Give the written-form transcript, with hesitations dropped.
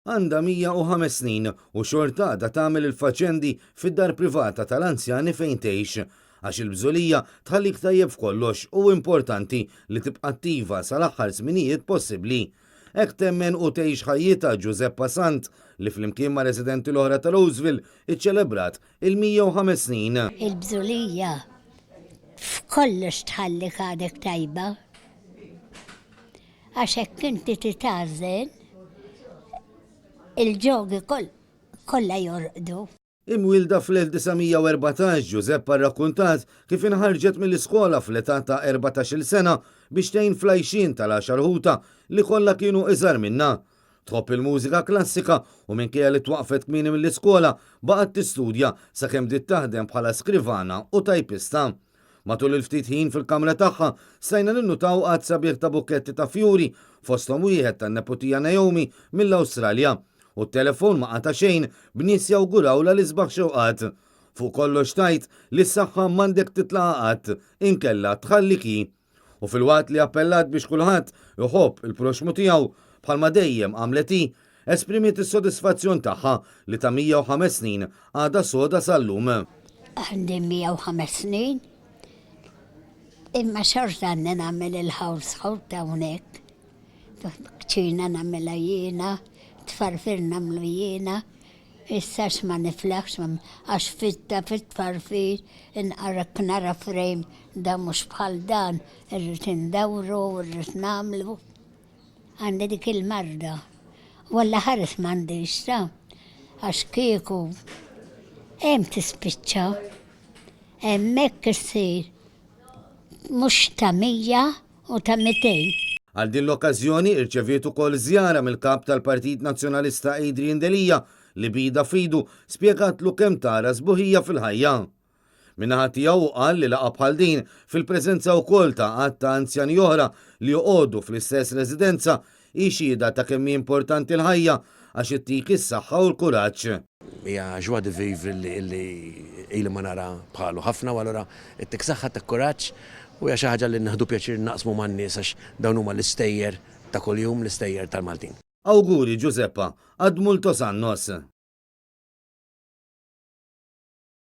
Għandha 105 snin u xorta għadha tagħmel il-faċendi fid-dar privata tal-anzjani fejn tgħix. Għax il-bżulija tħallik tajjeb f'kollox u importanti li tibqa' attiva sal-aħħar żminijiet possibbli. Hekk temmen u tgħix ħajjitha Giuseppa Sant li flimkien mar-residenti l-oħra ta' Roseville iċċelebrat il-105 snin. Il-bżulija f'kollox tħallik għadek tajba. Għax hekk inti titgħażżen, il-ġogi kollha jorqdu. Imwielda fl-1914, Giuseppa rrakkuntat kif inħarġet mill-iskola fl-età ta' 14-il sena biex tgħin fl-għajxien tal-għaxar ħutha li kollha kienu iżgħar minnha. Tħobb il-mużika klassika u minkejja li twaqqfet kmieni mill-iskola, baqgħet tistudja sakemm bdiet taħdem bħala skrivana u tajpista. Matul il-ftit ħin fil-kamra tagħha stajna ninnutaw għadd sabiħ ta' bukketti ta' fjuri, fosthom wieħed tan-neputija Naomi mill-Awstralja. U t-telefon ma qata' xejn b'nies jawgurawlha l-isbaħ xewqat. Fuq kollox tgħid li s-saħħa m'għandek titlaqha qatt, inkella tħallik hi. U filwaqt li appellat biex kulħadd iħobb il-proxxmu tiegħu, bħalma dejjem għamlet hi, esprimiet is-sodisfazzjon tagħha li ta' 105 snin għadha soda sal-lum. Għandi 105 snin, imma xorta għandi nagħmel il-household hawnhekk. Kċina nagħmilha jiena, tfarfir nagħmlu jiena, issa għax ma niflaħx għax fitta fit-tfarfir inqarek nara frame da mhux bħal dan, irrid indawru, irrid nagħmlu. Għandi dik il-marda. U Alla ħares m'għandix ta' għax kieku hemm tispiċċa. Hemmhekk issir mhux ta' 100 u ta' 200. Għal din l-okkażjoni irċeviet ukoll żjara mill-Kap tal-Partit Nazzjonalista Adrian Delia li b'idha f'idu spjegatlu kemm tara sbuħija fil-ħajja. Min-naħa tiegħu hu qal li laqgħa bħal din, fil-preżenza wkoll ta' għadd ta' anzjani oħra li joqogħdu fl-istess residenza, hi xhieda ta' kemm hi importanti l-ħajja għax ittik is-saħħa u l-kuraġġ. Hija joie de vivre li ili ma nara bħalu ħafna u allura ittik saħħa, ittik kuraġġ u hija xi ħaġa li nieħdu pjaċir naqsmu man-nies għax dawn huma l-istejjer ta' kuljum, l-istejjer tal-Maltin. Awguri Giuseppa, ad multos annos!